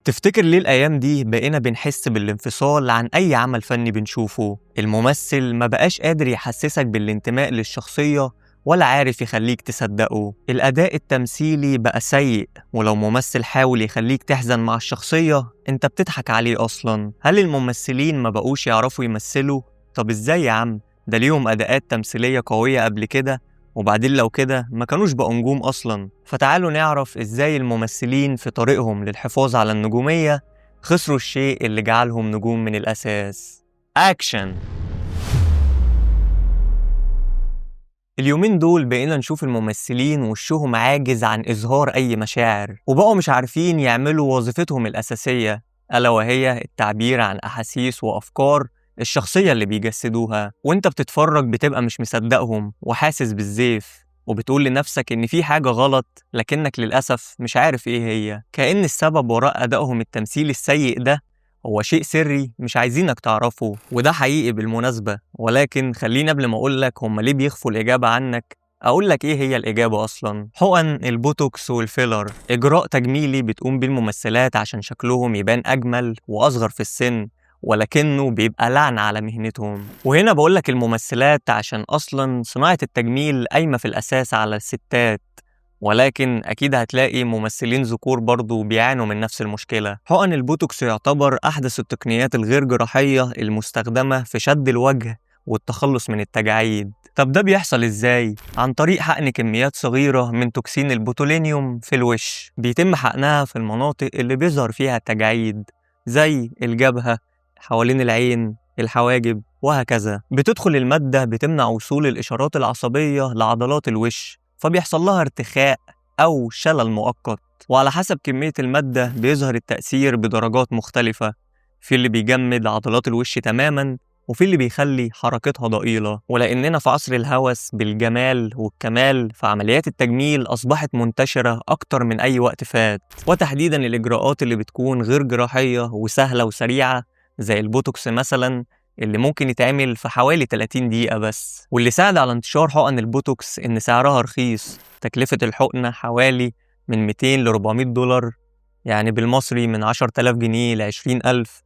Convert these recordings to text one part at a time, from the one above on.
تفتكر ليه الأيام دي بقينا بنحس بالانفصال عن أي عمل فني بنشوفه؟ الممثل ما بقاش قادر يحسسك بالانتماء للشخصية ولا عارف يخليك تصدقه. الأداء التمثيلي بقى سيء، ولو ممثل حاول يخليك تحزن مع الشخصية انت بتضحك عليه أصلا. هل الممثلين ما بقوش يعرفوا يمثلوا؟ طب ازاي يا عم؟ ده ليهم أداءات تمثيلية قوية قبل كده، وبعدين لو كده ما كانوش بقوا نجوم أصلا. فتعالوا نعرف إزاي الممثلين في طريقهم للحفاظ على النجومية خسروا الشيء اللي جعلهم نجوم من الأساس. أكشن! اليومين دول بقينا نشوف الممثلين وشهم عاجز عن إظهار أي مشاعر، وبقوا مش عارفين يعملوا وظيفتهم الأساسية، ألا وهي التعبير عن أحاسيس وأفكار الشخصية اللي بيجسدوها. وانت بتتفرج بتبقى مش مصدقهم وحاسس بالزيف، وبتقول لنفسك ان في حاجة غلط، لكنك للأسف مش عارف ايه هي. كأن السبب وراء أدائهم التمثيلي السيء ده هو شيء سري مش عايزينك تعرفه، وده حقيقي بالمناسبة. ولكن خليني قبل ما أقولك هما ليه بيخفوا الإجابة عنك، أقولك إيه هي الإجابة أصلاً. حقن البوتوكس والفيلر إجراء تجميلي بتقوم بيه الممثلات عشان شكلهم يبان أجمل وأصغر في السن، ولكنه بيبقى لعنة على مهنتهم. وهنا بقولك الممثلات عشان أصلاً صناعة التجميل قايمة في الأساس على الستات، ولكن أكيد هتلاقي ممثلين ذكور برضو بيعانوا من نفس المشكلة. حقن البوتوكس يعتبر أحدث التقنيات الغير جراحية المستخدمة في شد الوجه والتخلص من التجاعيد. طب ده بيحصل إزاي؟ عن طريق حقن كميات صغيرة من توكسين البوتولينيوم في الوش. بيتم حقنها في المناطق اللي بيظهر فيها التجاعيد زي الجبهة، حوالين العين، الحواجب، وهكذا. بتدخل المادة بتمنع وصول الإشارات العصبية لعضلات الوش، فبيحصل لها ارتخاء أو شلل مؤقت. وعلى حسب كمية المادة بيظهر التأثير بدرجات مختلفة، في اللي بيجمد عضلات الوش تماما، وفي اللي بيخلي حركتها ضئيلة. ولأننا في عصر الهوس بالجمال والكمال، فعمليات التجميل أصبحت منتشرة أكتر من أي وقت فات، وتحديدا الإجراءات اللي بتكون غير جراحية وسهلة وسريعة زي البوتوكس مثلا، اللي ممكن يتعمل في حوالي 30 دقيقة بس. واللي ساعد على انتشار حقن البوتوكس إن سعرها رخيص، تكلفة الحقنة حوالي من 200 ل 400 دولار، يعني بالمصري من 10,000 جنيه ل 20,000،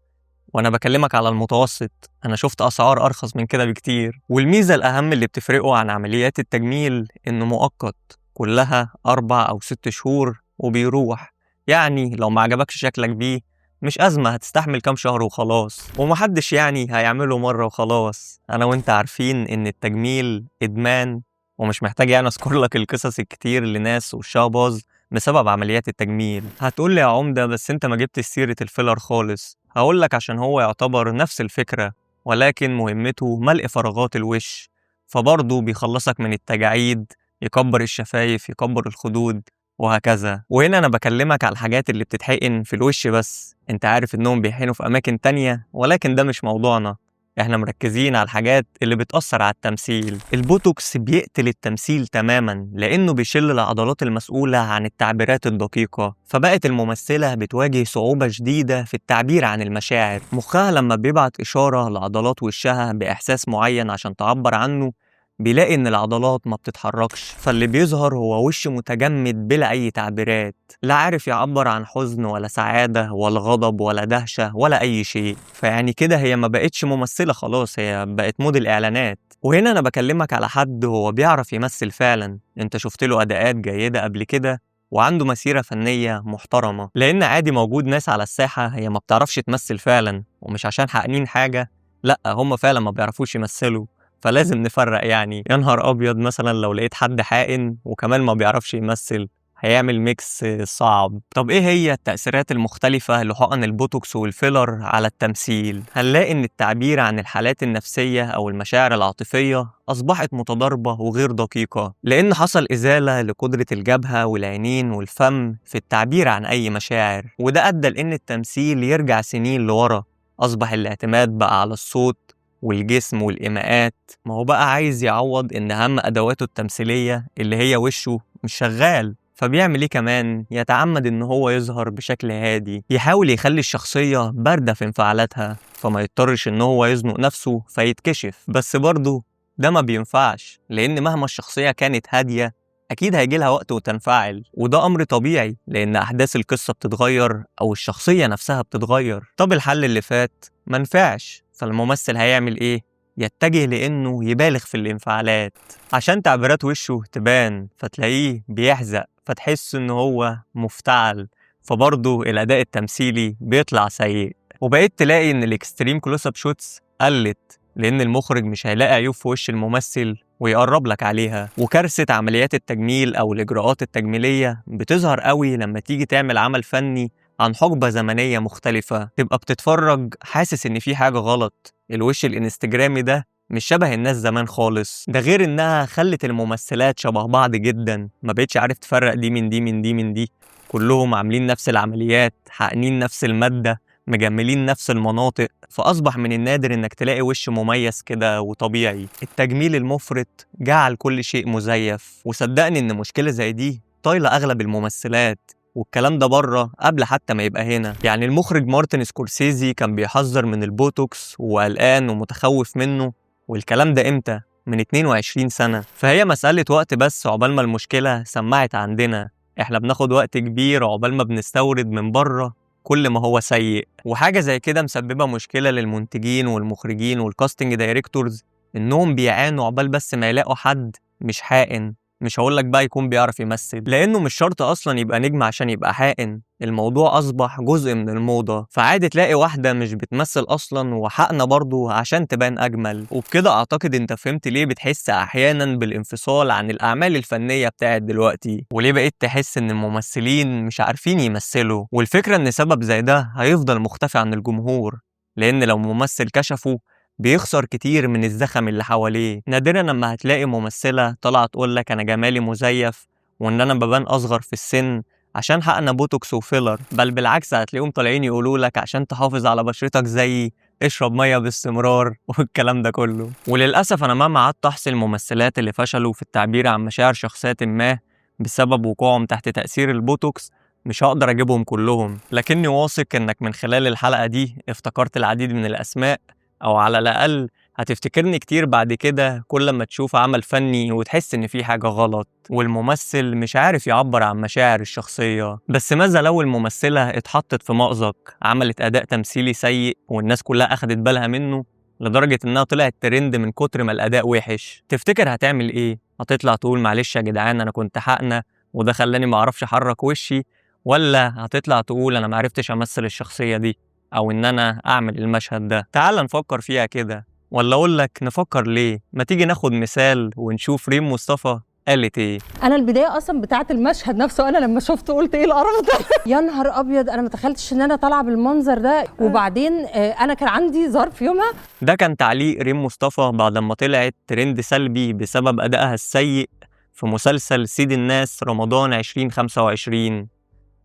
وأنا بكلمك على المتوسط، أنا شفت أسعار أرخص من كده بكتير. والميزة الأهم اللي بتفرقه عن عمليات التجميل إنه مؤقت، كلها 4 أو 6 شهور وبيروح، يعني لو ما عجبكش شكلك بيه مش أزمة، هتستحمل كام شهر وخلاص، ومحدش يعني هيعمله مرة وخلاص. أنا وإنت عارفين إن التجميل إدمان، ومش محتاج يعني أذكر لك القصص الكتير اللي ناس وشها باظ بسبب عمليات التجميل. هتقول لي يا عمدة بس إنت ما جبتش سيرة الفيلر خالص. هقول لك عشان هو يعتبر نفس الفكرة، ولكن مهمته ملء فراغات الوش، فبرضه بيخلصك من التجاعيد، يكبر الشفايف، يكبر الخدود، وهكذا. وهنا أنا بكلمك على الحاجات اللي بتتحقن في الوش بس، انت عارف انهم بيحقنوا في اماكن تانية، ولكن ده مش موضوعنا، احنا مركزين على الحاجات اللي بتأثر على التمثيل. البوتوكس بيقتل التمثيل تماما، لانه بيشل العضلات المسؤولة عن التعبيرات الدقيقة، فبقت الممثلة بتواجه صعوبة شديدة في التعبير عن المشاعر. مخها لما بيبعت إشارة لعضلات وشها بإحساس معين عشان تعبر عنه، بيلاقي إن العضلات ما بتتحركش، فاللي بيظهر هو وش متجمد بلا أي تعبيرات، لا عارف يعبر عن حزن ولا سعادة ولا غضب ولا دهشة ولا أي شيء. فيعني كده هي ما بقتش ممثلة خلاص، هي بقت موديل إعلانات. وهنا أنا بكلمك على حد هو بيعرف يمثل فعلا، أنت شفت له أداءات جيدة قبل كده وعنده مسيرة فنية محترمة، لأن عادي موجود ناس على الساحة هي ما بتعرفش تمثل فعلا، ومش عشان حقنين حاجة، لأ هم فعلا ما بيعرفوش يمثلوا، فلازم نفرق. يعني يا نهار أبيض مثلا لو لقيت حد حائن وكمان ما بيعرفش يمثل، هيعمل mix صعب. طب إيه هي التأثيرات المختلفة لحقن البوتوكس والفيلر على التمثيل؟ هنلاقي إن التعبير عن الحالات النفسية أو المشاعر العاطفية أصبحت متضاربة وغير دقيقة، لأن حصل إزالة لقدرة الجبهة والعينين والفم في التعبير عن أي مشاعر، وده أدى لأن التمثيل يرجع سنين لورا. أصبح الاعتماد بقى على الصوت والجسم والإيماءات، ما هو بقى عايز يعوض إن أهم أدواته التمثيلية اللي هي وشه مش شغال، فبيعمل إيه كمان؟ يتعمد إن هو يظهر بشكل هادي، يحاول يخلي الشخصية باردة في انفعالاتها، فما يضطرش إن هو يزنق نفسه فيتكشف. بس برضه ده ما بينفعش، لأن مهما الشخصية كانت هادية أكيد هيجي لها وقت وتنفعل، وده أمر طبيعي لأن أحداث القصة بتتغير أو الشخصية نفسها بتتغير. طب الحل اللي فات ما نفعش، فالممثل هيعمل إيه؟ يتجه لأنه يبالغ في الانفعالات عشان تعبيرات وشه تبان، فتلاقيه بيحزق، فتحس إن هو مفتعل، فبرضه الأداء التمثيلي بيطلع سيء. وبقيت تلاقي إن ال extreme close up shots قلت، لأن المخرج مش هيلاقي عيوب في وش الممثل ويقرب لك عليها. وكارثة عمليات التجميل أو الإجراءات التجميلية بتظهر قوي لما تيجي تعمل عمل فني عن حقبة زمنية مختلفة، تبقى بتتفرج حاسس إن في حاجة غلط، الوش الانستجرامي ده مش شبه الناس زمان خالص. ده غير إنها خلت الممثلات شبه بعض جدا، ما بقتش عارف تفرق دي من دي من دي من دي، كلهم عاملين نفس العمليات، حاقنين نفس المادة، مجملين نفس المناطق، فأصبح من النادر إنك تلاقي وش مميز كده وطبيعي. التجميل المفرط جعل كل شيء مزيف، وصدقني إن مشكلة زي دي طايلة أغلب الممثلات، والكلام ده بره قبل حتى ما يبقى هنا. يعني المخرج مارتن سكورسيزي كان بيحذر من البوتوكس وقلقان ومتخوف منه، والكلام ده امتى؟ من 22 سنة. فهي مسألة وقت بس عقبال ما المشكلة سمعت عندنا. احنا بناخد وقت كبير عقبال ما بنستورد من بره كل ما هو سيء، وحاجة زي كده مسببة مشكلة للمنتجين والمخرجين وال casting directors، انهم بيعانوا عقبال بس ما يلاقوا حد مش حاقن. مش هقولك بقى يكون بيعرف يمثل، لانه مش شرط اصلا يبقى نجم عشان يبقى حاقن، الموضوع اصبح جزء من الموضة. فعادي تلاقي واحدة مش بتمثل اصلا وحقنة برضو عشان تبان اجمل. وبكده اعتقد انت فهمت ليه بتحس احيانا بالانفصال عن الاعمال الفنية بتاعت دلوقتي، وليه بقيت تحس ان الممثلين مش عارفين يمثلوا. والفكرة ان سبب زي ده هيفضل مختفي عن الجمهور، لان لو ممثل كشفه بيخسر كتير من الزخم اللي حواليه. نادرا لما هتلاقي ممثلة طالعة تقول لك أنا جمالي مزيف وإن أنا ببان أصغر في السن عشان حقنة بوتوكس وفيلر، بل بالعكس هتلاقيهم طالعين يقولوا لك عشان تحافظ على بشرتك زيي اشرب مية باستمرار والكلام ده كله. وللأسف أنا مهما قعدت أحصي الممثلات اللي فشلوا في التعبير عن مشاعر شخصيات ما بسبب وقوعهم تحت تأثير البوتوكس مش هقدر أجيبهم كلهم، لكني واثق إنك من خلال الحلقة دي افتكرت العديد من الأسماء، أو على الأقل هتفتكرني كتير بعد كده كل ما تشوف عمل فني وتحس إن في حاجة غلط والممثل مش عارف يعبر عن مشاعر الشخصية. بس ماذا لو الممثلة اتحطت في مأزق، عملت أداء تمثيلي سيء والناس كلها أخدت بالها منه لدرجة إنها طلعت ترند من كتر ما الأداء وحش، تفتكر هتعمل إيه؟ هتطلع تقول معلش يا جدعان أنا كنت حقنة وده خلاني معرفش أحرك وشي، ولا هتطلع تقول أنا معرفتش أمثل الشخصية دي أو إن أنا أعمل المشهد ده؟ تعال نفكر فيها كده، ولا أقول لك نفكر ليه؟ ما تيجي ناخد مثال ونشوف ريم مصطفى قالت إيه؟ أنا البداية أصلا بتاعة المشهد نفسه أنا لما شفته قلت إيه القرف ده؟ يا نهار أبيض، أنا ما تخيلتش إن أنا طالعة بالمنظر ده. وبعدين أنا كان عندي ظرف يومها. ده كان تعليق ريم مصطفى بعد ما طلعت ترند سلبي بسبب أدائها السيء في مسلسل سيد الناس رمضان 2025،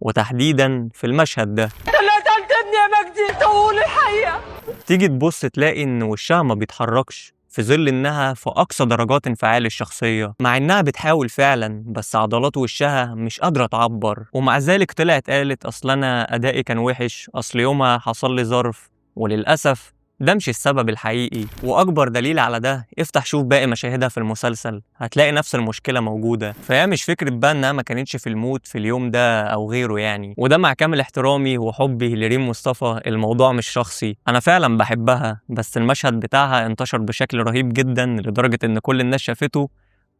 وتحديدا في المشهد ده. قتلت ابني يا مجدي، تقول الحقيقة. تيجي تبص تلاقي إن وشها ما بيتحركش في ظل إنها في أقصى درجات انفعال الشخصية، مع إنها بتحاول فعلا بس عضلات وشها مش قادرة تعبر. ومع ذلك طلعت قالت أصل أنا أدائي كان وحش، أصل يومها حصل لي ظرف، وللأسف ده مش السبب الحقيقي. وأكبر دليل على ده افتح شوف باقي مشاهدها في المسلسل هتلاقي نفس المشكلة موجودة. فهي مش فكرة بقى إنها ما كانتش في ال mood في اليوم ده أو غيره يعني. وده مع كامل احترامي وحبي لريم مصطفى، الموضوع مش شخصي، أنا فعلا بحبها، بس المشهد بتاعها انتشر بشكل رهيب جدا لدرجة إن كل الناس شافته،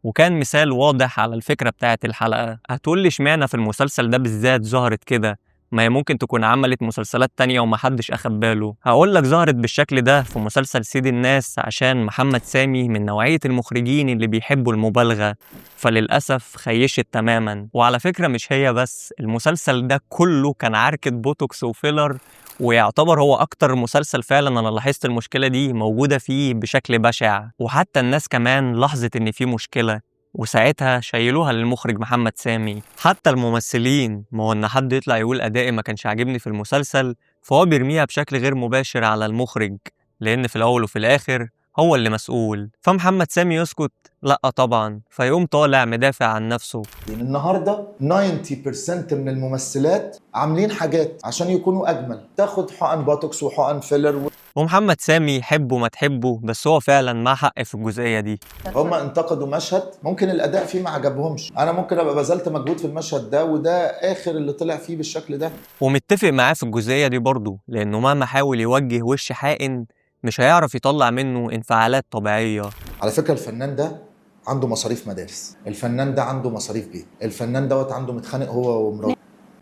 وكان مثال واضح على الفكرة بتاعت الحلقة. هتقول لي اشمعنى في المسلسل ده بالذات ظهرت كده؟ ما هي ممكن تكون عملت مسلسلات تانية ومحدش أخد باله. هقول لك ظهرت بالشكل ده في مسلسل سيد الناس عشان محمد سامي من نوعية المخرجين اللي بيحبوا المبالغة، فللأسف خيشت تماما. وعلى فكرة مش هي بس، المسلسل ده كله كان عركة بوتوكس وفيلر، ويعتبر هو أكتر مسلسل فعلا أنا لاحظت المشكلة دي موجودة فيه بشكل بشع. وحتى الناس كمان لاحظت إن في مشكلة، وساعتها شيلوها للمخرج محمد سامي. حتى الممثلين، ما هو ان حد يطلع يقول ادائي ما كانش عاجبني في المسلسل، فهو بيرميها بشكل غير مباشر على المخرج، لان في الاول وفي الاخر هو اللي مسؤول. فمحمد سامي يسكت؟ لا طبعا، فيقوم طالع مدافع عن نفسه. يعني النهارده 90% من الممثلات عاملين حاجات عشان يكونوا اجمل، تاخد حقن بوتوكس وحقن فيلر. ومحمد سامي حبه ما تحبه، بس هو فعلا مع حق في الجزئية دي. هما انتقدوا مشهد ممكن الاداء فيه ما عجبهمش، انا ممكن ابقى بذلت مجهود في المشهد ده وده اخر اللي طلع فيه بالشكل ده. ومتفق معاه في الجزئية دي برضه، لأنه مهما حاول يوجه وش حائن مش هيعرف يطلع منه انفعالات طبيعية. على فكرة الفنان ده عنده مصاريف مدارس، الفنان ده عنده مصاريف بيت، الفنان دوت عنده متخانق هو ومراته،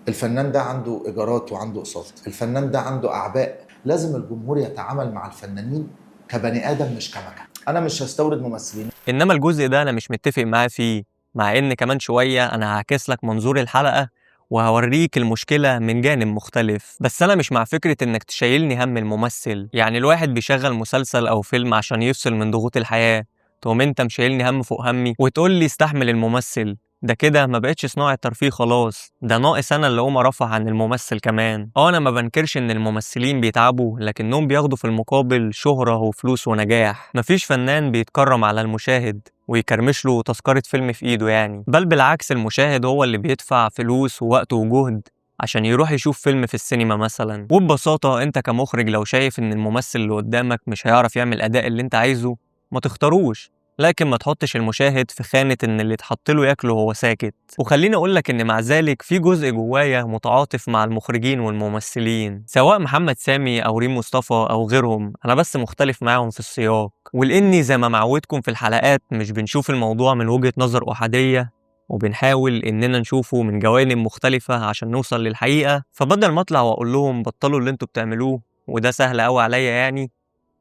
الفنان ده عنده ايجارات وعنده اقساط، الفنان ده عنده اعباء. لازم الجمهور يتعامل مع الفنانين كبني ادم مش كمكنه. انا مش هستورد ممثلين. إنما الجزء ده أنا مش متفق معاه فيه، مع إن كمان شوية أنا هعكس لك منظور الحلقة وهوريك المشكلة من جانب مختلف. بس أنا مش مع فكرة إنك تشيلني هم الممثل. يعني الواحد بيشغل مسلسل أو فيلم عشان يفصل من ضغوط الحياة، تقوم أنت مشيلني هم فوق همي وتقول لي استحمل الممثل. ده كده ما بقتش صناعة ترفيه خلاص، ده ناقص أنا اللي أقوم أرفه عن الممثل كمان. أنا ما بنكرش إن الممثلين بيتعبوا، لكنهم بياخدوا في المقابل شهرة وفلوس ونجاح. مفيش فنان بيتكرم على المشاهد ويكرمش له تذكرة فيلم في إيده يعني، بل بالعكس المشاهد هو اللي بيدفع فلوس ووقت وجهد عشان يروح يشوف فيلم في السينما مثلا. وببساطة أنت كمخرج لو شايف إن الممثل اللي قدامك مش هيعرف يعمل الأداء اللي أنت عايزه ما تختاروش، لكن ما تحطش المشاهد في خانة إن اللي اتحط له ياكله وهو ساكت. وخليني أقول لك إن مع ذلك في جزء جوايا متعاطف مع المخرجين والممثلين، سواء محمد سامي أو ريم مصطفى أو غيرهم، أنا بس مختلف معاهم في السياق. ولإني زي ما معودكم في الحلقات مش بنشوف الموضوع من وجهة نظر أحادية، وبنحاول إننا نشوفه من جوانب مختلفة عشان نوصل للحقيقة، فبدل ما أطلع وأقول لهم بطلوا اللي انتوا بتعملوه وده سهل أوي عليا يعني،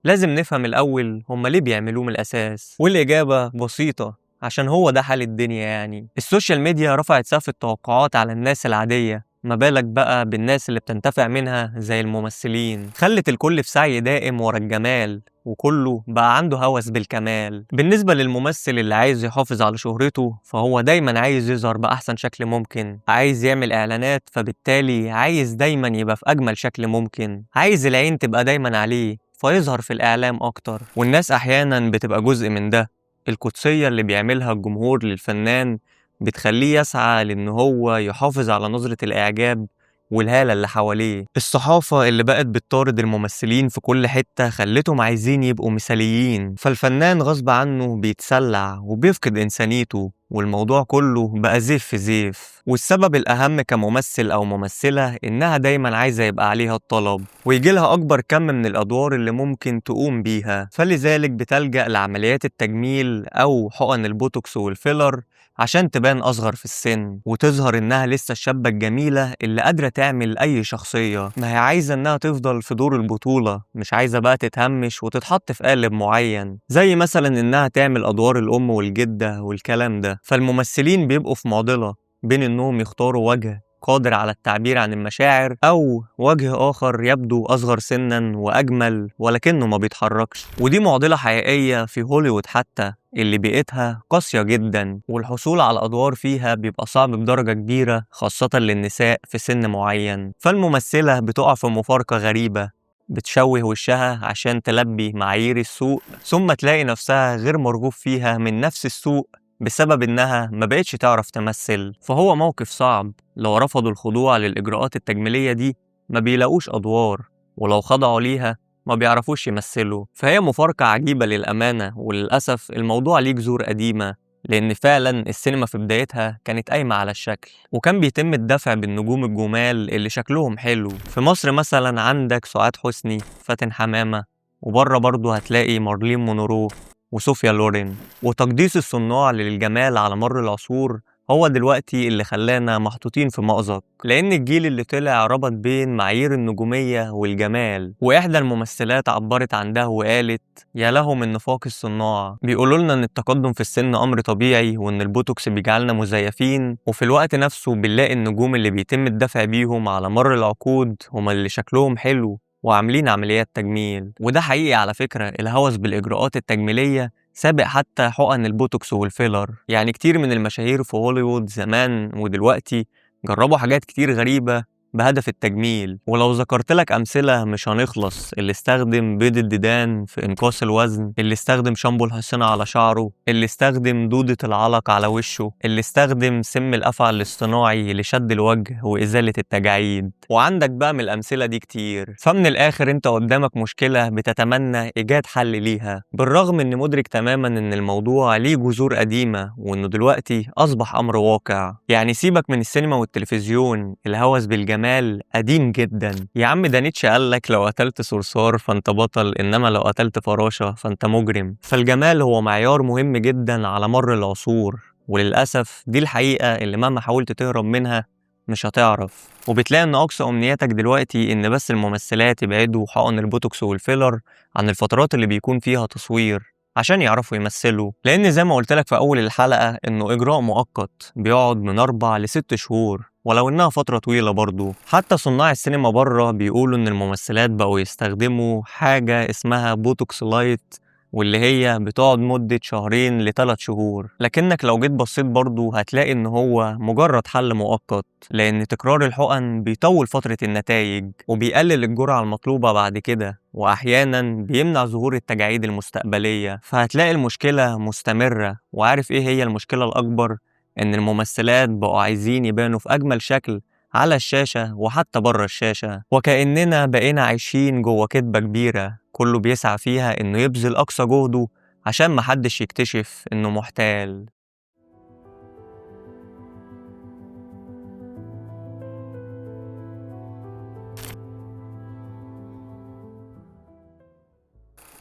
لازم نفهم الأول هما ليه بيعملوه من الأساس. والإجابة بسيطة، عشان هو ده حال الدنيا يعني. ال social media رفعت سقف التوقعات على الناس العادية، ما بالك بقى بالناس اللي بتنتفع منها زي الممثلين. خلت الكل في سعي دائم ورا الجمال، وكله بقى عنده هوس بالكمال. بالنسبة للممثل اللي عايز يحافظ على شهرته، فهو دايما عايز يظهر بأحسن شكل ممكن، عايز يعمل إعلانات، فبالتالي عايز دايما يبقى في أجمل شكل ممكن، عايز العين تبقى دايما عليه فيظهر في الإعلام أكتر. والناس أحيانا بتبقى جزء من ده. القدسية اللي بيعملها الجمهور للفنان بتخليه يسعى لأن هو يحافظ على نظرة الإعجاب والهالة اللي حواليه. الصحافة اللي بقت بتطارد الممثلين في كل حتة خلتهم عايزين يبقوا مثاليين، فالفنان غصب عنه بيتسلع وبيفقد إنسانيته، والموضوع كله بقى زيف في زيف. والسبب الأهم كممثل أو ممثلة إنها دايما عايزة يبقى عليها الطلب ويجيلها أكبر كم من الأدوار اللي ممكن تقوم بيها، فلذلك بتلجأ لعمليات التجميل أو حقن البوتوكس والفيلر عشان تبان أصغر في السن وتظهر إنها لسه الشابة الجميلة اللي قادرة تعمل أي شخصية. ما هي عايزة إنها تفضل في دور البطولة، مش عايزة بقى تتهمش وتتحط في قالب معين، زي مثلا إنها تعمل أدوار الأم والجدة والكلام ده. فالممثلين بيبقوا في معضلة بين إنهم يختاروا وجه قادر على التعبير عن المشاعر أو وجه آخر يبدو أصغر سنا وأجمل ولكنه ما بيتحركش. ودي معضلة حقيقية في هوليوود حتى، اللي بيئتها قاسية جدا والحصول على أدوار فيها بيبقى صعب بدرجة كبيرة، خاصة للنساء في سن معين. فالممثلة بتقع في مفارقة غريبة، بتشوه وشها عشان تلبي معايير السوق، ثم تلاقي نفسها غير مرغوب فيها من نفس السوق بسبب إنها ما بقتش تعرف تمثل. فهو موقف صعب، لو رفضوا الخضوع للإجراءات التجميلية دي ما بيلاقوش أدوار، ولو خضعوا ليها ما بيعرفوش يمثلوا. فهي مفارقة عجيبة للأمانة، وللأسف الموضوع ليه جذور قديمة، لأن فعلا السينما في بدايتها كانت قايمة على الشكل، وكان بيتم الدفع بالنجوم الجمال اللي شكلهم حلو. في مصر مثلا عندك سعاد حسني، فاتن حمامة، وبره برضو هتلاقي مارلين مونرو وصوفيا لورين. وتقديس الصناع للجمال على مر العصور هو دلوقتي اللي خلانا محطوطين في مأزق، لأن الجيل اللي طلع ربط بين معايير النجومية والجمال. وإحدى الممثلات عبرت عن ده وقالت: يا له من نفاق الصناع، بيقولوا لنا إن التقدم في السن أمر طبيعي وإن البوتوكس بيجعلنا مزيفين، وفي الوقت نفسه بنلاقي النجوم اللي بيتم الدفع بيهم على مر العقود هما اللي شكلهم حلو وعاملين عمليات تجميل. وده حقيقي على فكرة، الهوس بالإجراءات التجميلية سابق حتى حقن البوتوكس والفيلر. يعني كتير من المشاهير في هوليوود زمان ودلوقتي جربوا حاجات كتير غريبة بهدف التجميل. ولو ذكرت لك أمثلة مش هنخلص، اللي استخدم بيض الديدان في إنقاص الوزن، اللي استخدم شامبو الحصينة على شعره، اللي استخدم دودة العلق على وشه، اللي استخدم سم الأفعى الاصطناعي لشد الوجه وإزالة التجاعيد. وعندك بقى من الأمثلة دي كتير. فمن الآخر أنت قدامك مشكلة بتتمنى إيجاد حل ليها، بالرغم إن مدرك تماما إن الموضوع ليه جذور قديمة وإنه دلوقتي أصبح أمر واقع. يعني سيبك من السينما والتلفزيون، الهوس بالجمال قديم جدا يا عم. ده نيتشه قال لك لو قتلت صرصار فأنت بطل، إنما لو قتلت فراشة فأنت مجرم. فالجمال هو معيار مهم جدا على مر العصور، وللأسف دي الحقيقة اللي مهما حاولت تهرب منها مش هتعرف. وبتلاقي ان اقصى امنياتك دلوقتي ان بس الممثلات يبعدوا حقن البوتوكس والفيلر عن الفترات اللي بيكون فيها تصوير عشان يعرفوا يمثلوا، لان زي ما قلت لك في اول الحلقة انه اجراء مؤقت بيقعد من 4 ل6 شهور، ولو انها فترة طويلة برضو. حتى صناع السينما بره بيقولوا ان الممثلات بقوا يستخدموا حاجة اسمها بوتوكس light، واللي هي بتقعد مدة 2 ل3 شهور. لكنك لو جيت بصيت برضو هتلاقي إن هو مجرد حل مؤقت، لأن تكرار الحقن بيطول فترة النتائج وبيقلل الجرعة المطلوبة بعد كده، وأحيانا بيمنع ظهور التجاعيد المستقبلية. فهتلاقي المشكلة مستمرة. وعارف إيه هي المشكلة الأكبر؟ إن الممثلات بقوا عايزين يبانوا في أجمل شكل على الشاشة وحتى بره الشاشة، وكأننا بقينا عايشين جوه كدبة كبيرة كله بيسعى فيها إنه يبذل أقصى جهده عشان محدش يكتشف إنه محتال.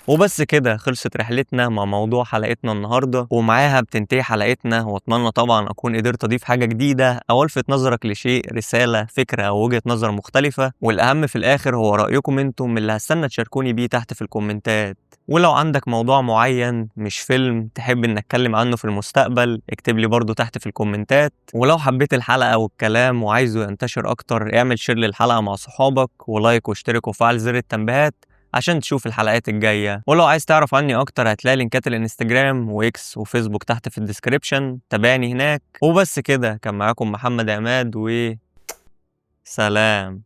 وبس كده خلصت رحلتنا مع موضوع حلقتنا النهاردة، ومعاها بتنتهي حلقتنا. واتمنى طبعا اكون قدرت اضيف حاجة جديدة او الفت نظرك لشيء، رسالة، فكرة او وجهة نظر مختلفة. والاهم في الاخر هو رأيكم انتم اللي هستنى تشاركوني بيه تحت في الكومنتات. ولو عندك موضوع معين مش فيلم تحب ان اتكلم عنه في المستقبل اكتب لي برضو تحت في الكومنتات. ولو حبيت الحلقة والكلام وعايزه ينتشر اكتر اعمل share للحلقة مع صحابك، و like واشترك وفعل زر التنبيهات عشان تشوف الحلقات الجاية. ولو عايز تعرف عني أكتر هتلاقي لينكات الانستجرام وإكس وفيسبوك تحت في ال description، تابعني هناك. وبس كده، كان معاكم محمد عماد و سلام.